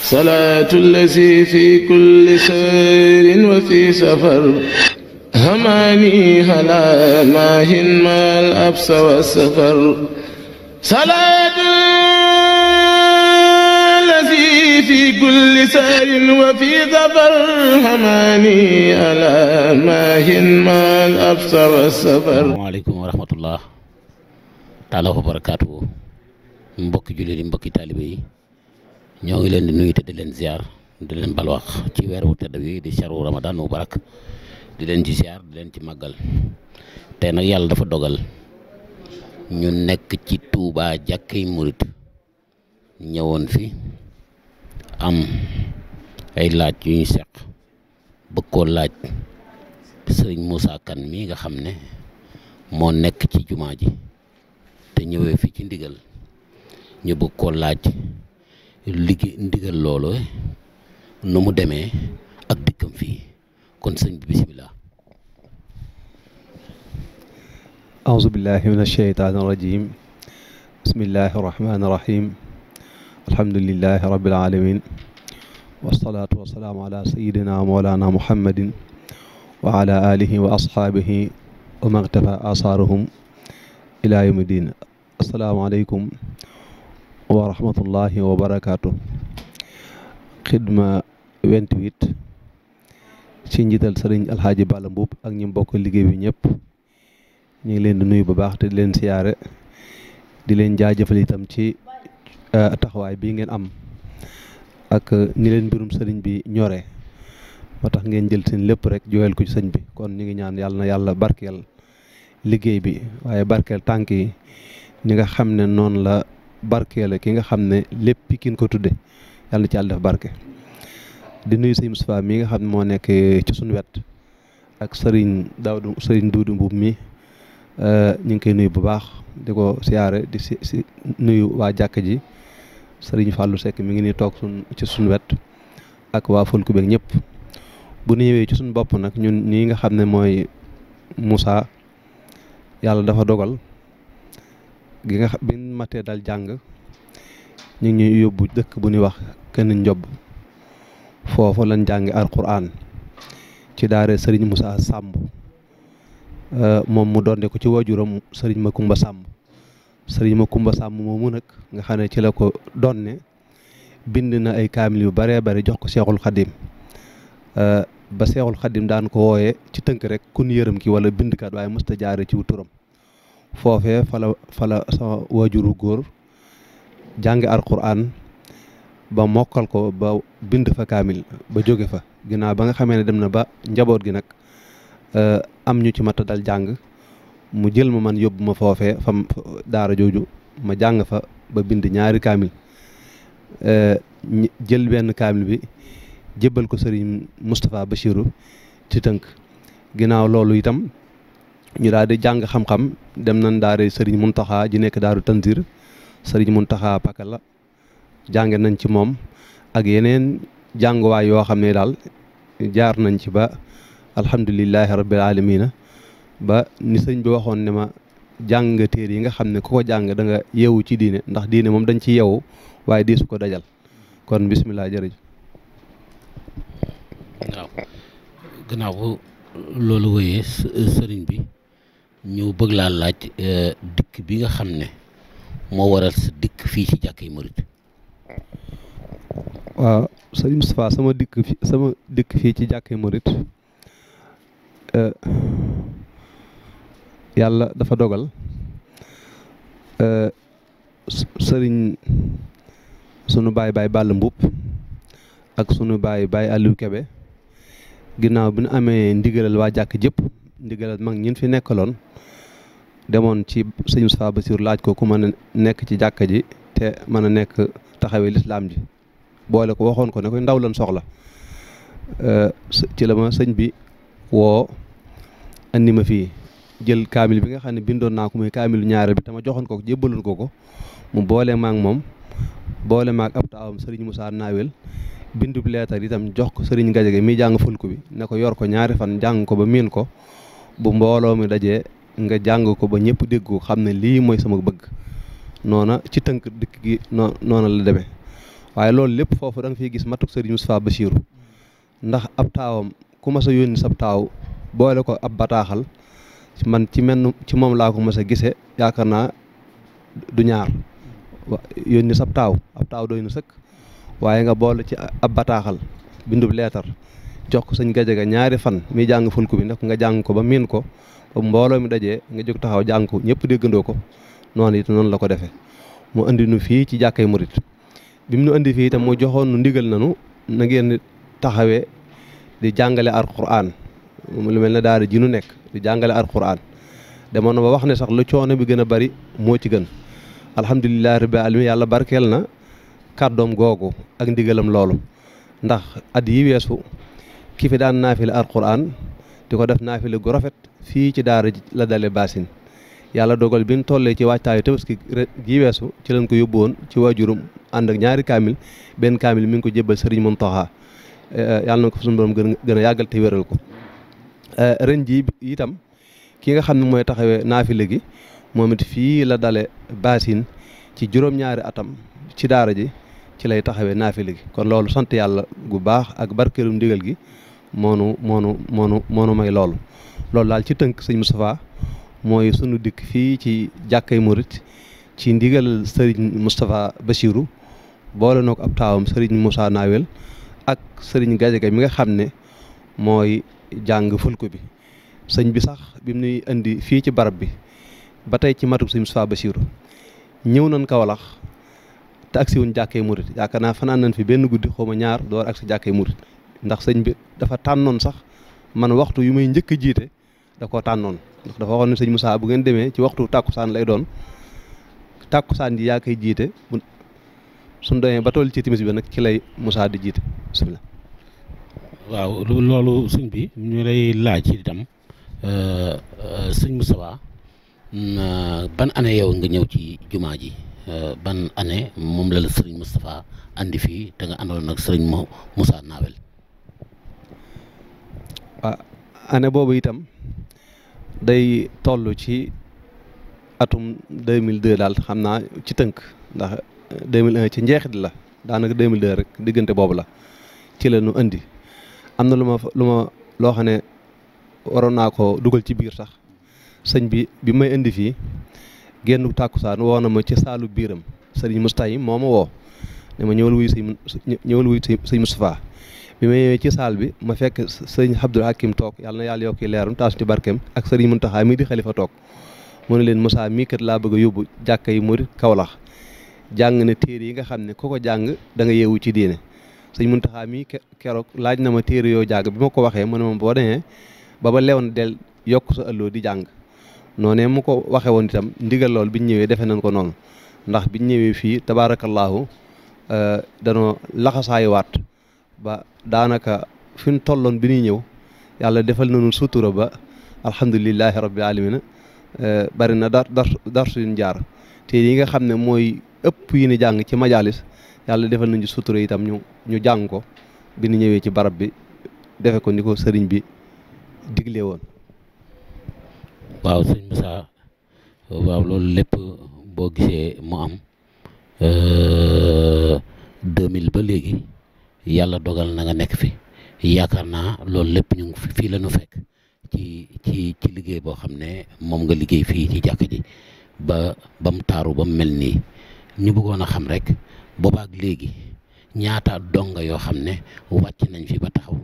صلاة الذي في كل سير وفي سفر هماني هلا ماهن ما الأبس والسفر صلاة الذي في كل سير وفي سفر هماني هلا ماهن ما الأبس والسفر. Waaleykum wa rahmatullah taala wa barakaatu. Mbokki jullit yi mbokki taalibe yi ñoo ngi leen di nuyu te di leen ziar di leen balwax ci weer wu tedd wi di sharu Ramadan mubarak di leen ci ziar di leen ci màggal te nag yàlla dafa dogal ñu nekk ci Touba jàkkay murit ñëwoon fi am ay laaj yu ñu seq bëgg koo laaj sëriñ Moussa Kane mi nga xam ne moo nekk ci jumaa ji te ñëwee fi ci ndigal ñu bëgg koo laaj liggéey ndigal loolu nu mu demee ak dikkam fii kon sëñ bi bisimilah. أعوذ بالله من الشيطان الرجيم بسم الله الرحمن الرحيم الحمد لله رب العالمين والصلاة والسلام على سيدنا مولانا محمد وعلى آله وأصحابه ومن اقتفى آثارهم إلى يوم الدين. السلام عليكم ورحمة الله وبركاته. xidma 28 ci njiital sëriñ Alxaaji Balla Mbuub ak ñi mbokk liggéey bi ñëpp ñu ngi leen di nuyu bu baax te di leen siyaare di leen jaajëfal itam ci taxawaay bii ngeen am ak ni leen mbirum sëriñ bi ñore moo tax ngeen jël seen lépp rek jooyal ko ci sëñ bi kon ñu ngi ñaan yàlla na yàlla barkeel liggéey bi waaye barkeel tànk yi ñi nga xam ne noonu la barkeele ki nga xam ne lépp kin ko tudde yàlla na ci yàlla def barke. di nuyu sëñ Moustapha mi nga xam ne moo nekk ci suñu wet ak sëriñ Duudu Mbuub mi ñu ngi koy nuyu bu baax di ko siyaare di si nuyu waa jàkk ji sëriñ Fallou Seck mi ngi nii toog ci suñu wet ak waa Fulku beeg ñëpp. bu ñu ñëwee ci suñu bopp nag ñun ñii nga xam ne mooy Moussa yàlla dafa dogal gi nga xam bi matee dal jàng ñu ngi ñuy yóbbu dëkk bu ñuy wax kenn njob foofu lañ jàngi alquran ci daare sëriñ Moussa Samb moom mu doonde ko ci wajuram sëriñ Makumba Samb moomu nag nga xam ne ci la ko donne bind na ay kaamil yu baree bari jox ko Seexul Xadim ba Seexul Xadim daan ko wooye ci tënk rek kun yërëm ki wala bindkat waaye mësta jaare ci turam foofee fala sama wajuru góor jàngi alquran ba mokkal ko ba bind fa kaamil ba jóge fa ginnaaw ba nga xamee ne dem na ba njaboot gi nag am ñu ci mata dal jàng mu jël ma man yóbbu ma foofee fam daara jooju ma jàng fa ba bind ñaari kaamil jël benn kaamil bi jébbal ko sëriñ Moustapha Bachirou ci tënk ginnaaw loolu itam ñu daal di jàng xam-xam dem nañ daara sëriñ Muntaxa ji nekk daaru Tanzir sëriñ Muntaxa Pakala jànge nañ ci moom ak yeneen jànguwaay yoo xam ne daal jaar nañ ci ba alhamdulilahi rabbil alamina ba ni sëñ bi waxoon ne ma jàng nga téere yi nga xam ne ku ko jàng da nga yeewu ci diine ndax diine moom dañ ci yeewu waaye di su ko dajal kon bismillah jërëjëf. waaw gannaaw bu loolu wëyee sëriñ bi ñu bëgg laa laaj dikk bi nga xam ne moo waral sa dikk fii ci jàkkay murit. waaw sëriñ Moustapha sama dikk fii ci jàkkay murit yàlla dafa dogal sëriñ sunu baay Balla Mbuub ak sunu baay Aliou Kebe ginnaaw bi ñu amee ndigalal waa jàkk jëpp ndigalal mag ñin fi nekkaloon demoon ci sëñ Moustapha Bassirou laaj ko ku mën a nekk ci jàkka ji te mën a nekk taxawee lislaam ji boole ko waxoon ko ne koy ndaw lan soxla ci la ma sëñ bi woo andi ma fii jël kaamil bi nga xam ne bindoon naa ko muy kaamilu ñaareel bi te ma joxoon ko jébbaloon ko mu boole maak moom boole maak ab taawam sëriñ Moussa Nawel bindub leetar itam jox ko sëriñ Gajege mi jàng fulku bi ne ko yor ko ñaari fan jàng ko ba miin ko bu mbooloo mi dajee nga jàng ko ba ñëpp dégg ko xam ne lii mooy sama bëgg noona ci tënk dikk gi noona la demee waaye loolu lépp foofu da nga fiy gis matuk sëriñ Moustapha Bassirou ndax ab taawam ku mas a yónni sab taaw boole ko ab bataaxal man ci moom laa ko mas a gisee yaakaar naa du ñaar yónni sab taaw ab taaw doy na sëkk waaye nga boole ci ab bataaxal bindub leetar jox ko sëñ Gajaga ñaari fan mi jàng fulku bi ndax nga jàng ko ba miin ko ba mbooloo mi dajee nga jóg taxaw jàng ko ñëpp déggandoo ko noonu it noonu la ko defee mu indi nu fii ci jàkkay murit bi mu nu indi fii itam mu joxoon nu ndigal nanu na ngeen taxawee di jàngale alxuraan lu mel ne daara ji nu nekk di jàngale alxuraan demoon na ba wax ne sax lu coono bi gën a bari moo ci gën alhamdulilah rabbil alamin yàlla barkeel na kàddoom googu ak ndigalam loolu ndax at yi weesu ki fi daan naafile alxuraan di ko def naafile gu rafet fii ci daara ji la dale baasin yàlla dogal bi ñu tollee ci waajtaayu tabaski gi weesu ci lañ ko yóbbu woon ci waajurum ànd ak ñaari kaamil benn kaamil mi ngi ko jébbal sëriñ Muntaxa yàlla na ko suñu borom gën a yàggal te wéral ko ren ji itam ki nga xam ne mooy taxawee naafile gi moom it fii la dale baasin ci juróom-ñaari atam ci daara ji ci lay taxawee naafile gi kon loolu sant yàlla gu baax ak barkeelum ndigal gi moonu may loolu daal ci tënk sëñ Moustapha mooy sunu dikk fii ci jàkkay murit ci ndigal sëriñ Moustapha Bassirou boole na ko ab taawam sëriñ Moussa Nawel ak sëriñ Gajaga mi nga xam ne mooy jàng fulku bi sëñ bi sax bi mu nuy indi fii ci barab bi ba tey ci matuk sëñ Moustapha Bassirou ñëw nañ Kawlax te agsi wuñ jàkkay murit yaakaar naa fanaan nañ fi benn guddi xaw ma ñaar door agsi jàkkay murit ndax sëñ bi dafa tànnoon sax man waxtu yu may njëkk a jiite da koo tànnoon ndax dafa waxoon ne sëñ Moussa bu ngeen demee ci waxtu tàkkusaan lay doon tàkkusaan ji yaa koy jiite suñ demee ba toll ci timis bi nag ci lay Moussa di jiite bismillah. waaw loolu sëñ bi ñu lay laaj itam sëñ Moustapha ban année yow nga ñëw ci jumaa ji ban année moom la sëriñ Moustapha andi fii te nga àndoon nag sëriñ Moussa Nawel. waaw année boobu itam day toll ci atum 2002 daal xam naa ci tënk ndax 2001 ci njeexit la daanaka 2002 rek diggante boobu la ci la nu indi am na lu ma loo xam ne waroon naa ko dugal ci biir sax sëñ bi may indi fii génn tàkkusaan woo na ma ci saalu biiram sëriñ Moustahim moo ma woo ne ma ñëwal wuy sëñ Moustapha bi ma ñëwee ci saal bi ma fekk sëriñ Abdul Hakim toog yàlla na yàlla yokki leeram taas ci barkeem ak sëriñ Muntaxa mii di xalifa toog mu ne leen Moussa mii kat laa bëgg a yóbbu jàkka yi murit Kawlax jàng ne téere yi nga xam ne ku ko jàng da nga yeewu ci diine sëñ Muntaxa mii keroog laaj na ma téere yoo jàng bi ma ko waxee mu ne ma boo demee ba lewoon del yokk sa ëlloo di jàng noonee mu ko waxee woon itam ndigal lool biñ ñëwee defe nañ ko noonu ndax biñ ñëwee fii tabaarakallaahu danoo laxasaayuwaat ba daanaka fi ñu tolloon bi ñuy ñëw yàlla defal nañu sutura ba alhamdulilahi rabbi alamina bari na dar suñu jaar te yi nga xam ne mooy ëpp yi ni jàng ci majalis yàlla defal nañu sutura itam ñu jàng ko bi ñu ñëwee ci barab bi defe ko ni ko sëriñ bi digle woon. waaw sëñ Moussa waaw loolu lépp boo gisee mu am 2000 ba léegi yàlla dogal na nga nekk fi yaakaar naa loolu lépp ñu ngi fii la ñu fekk ci liggéey boo xam ne moom nga liggéey fii ci jàkk ji ba mu taaru ba mu mel nii ñu bëggoon a xam rek boobaak léegi ñaata donga yoo xam ne wàcc nañ fi ba taxaw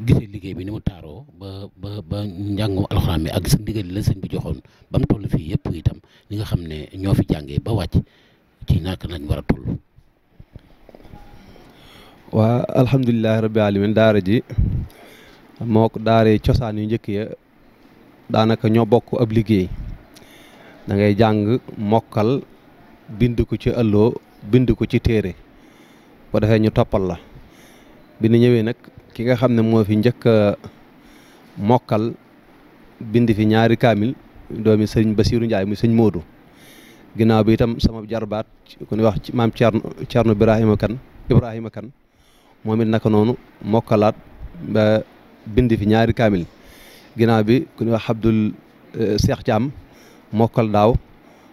gisee liggéey bi ni mu taaroo ba njàngum alxuraan mi ak sa ndigal la sëñ bi joxoon ba mu toll fii yëpp itam ñi nga xam ne ñoo fi jàngee ba wàcc ci naka lañ war a toll. waa alhamdulilahi rabbi alamin daara ji moo ko daaree cosaan yu njëkk ya daanaka ñoo bokk ab liggéey da ngay jàng mokkal bind ko ci ëlloo bind ko ci téere ko defee ñu toppal la bi ñu ñëwee nag ki nga xam ne moo fi njëkk a mokkal bind fi ñaari kaamil doomi sëñ Basiiru Njaay muy sëñ Moodu ginnaaw bi itam sama jarbaat ku ñuy wax ci maam Cerno Ibrahima Kan moom it naka noonu mokkalaat ba bind fi ñaari kaamil ginnaaw bi ku ñuy wax Abdul Seex Caam mokkal daaw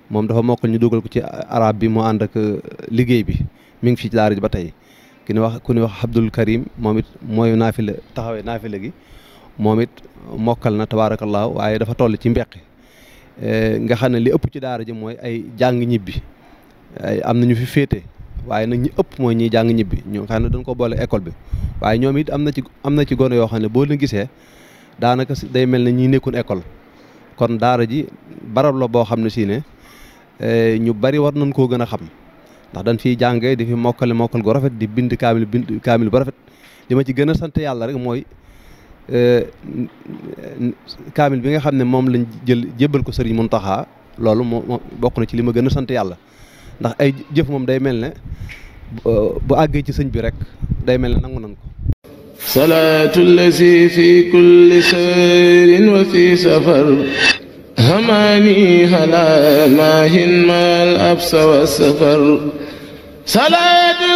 moom dafa mokkal ñu dugal ko ci arab bi moo ànd ak liggéey bi mi ngi fii ci daara ji ba tey ku ñuy wax Abdul Karim moom it mooy naafila taxawee naafila gi moom it mokkal na tabaarakallaahu waaye dafa toll ci mbeqi nga xam ne li ëpp ci daara ji mooy ay jàng ñibbi am na ñu fi féete waaye nag ñi ëpp mooy ñiy jàng ñibbi ñu xam ne dañ ko boole école bi waaye ñoom it am na ci gone yoo xam ne boo leen gisee daanaka day mel ne ñi nekkoon école kon daara ji barab la boo xam ne si ne ñu bari war nañ koo gën a xam ndax dañ fiy jàngee di fi mokkal gu rafet di bind kaamil bu rafet li ma ci gën a sant yàlla rek mooy kaamil bi nga xam ne moom lañ jébbal ko Sëriñ Muntaxa loolu moo bokk na ci li ma gën a sant yàlla ndax ay jëf moom day mel ne bu àggee ci sëñ bi rek day mel ne nangu nan ko salaatu lazi fi kulli sayrin wa fi safar hamani hala maahin mal absa wa safar salaatu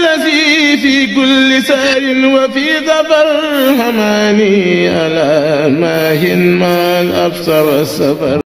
lazi fi kulli sayrin wa fi safar hamani hala maahin mal absa wa safar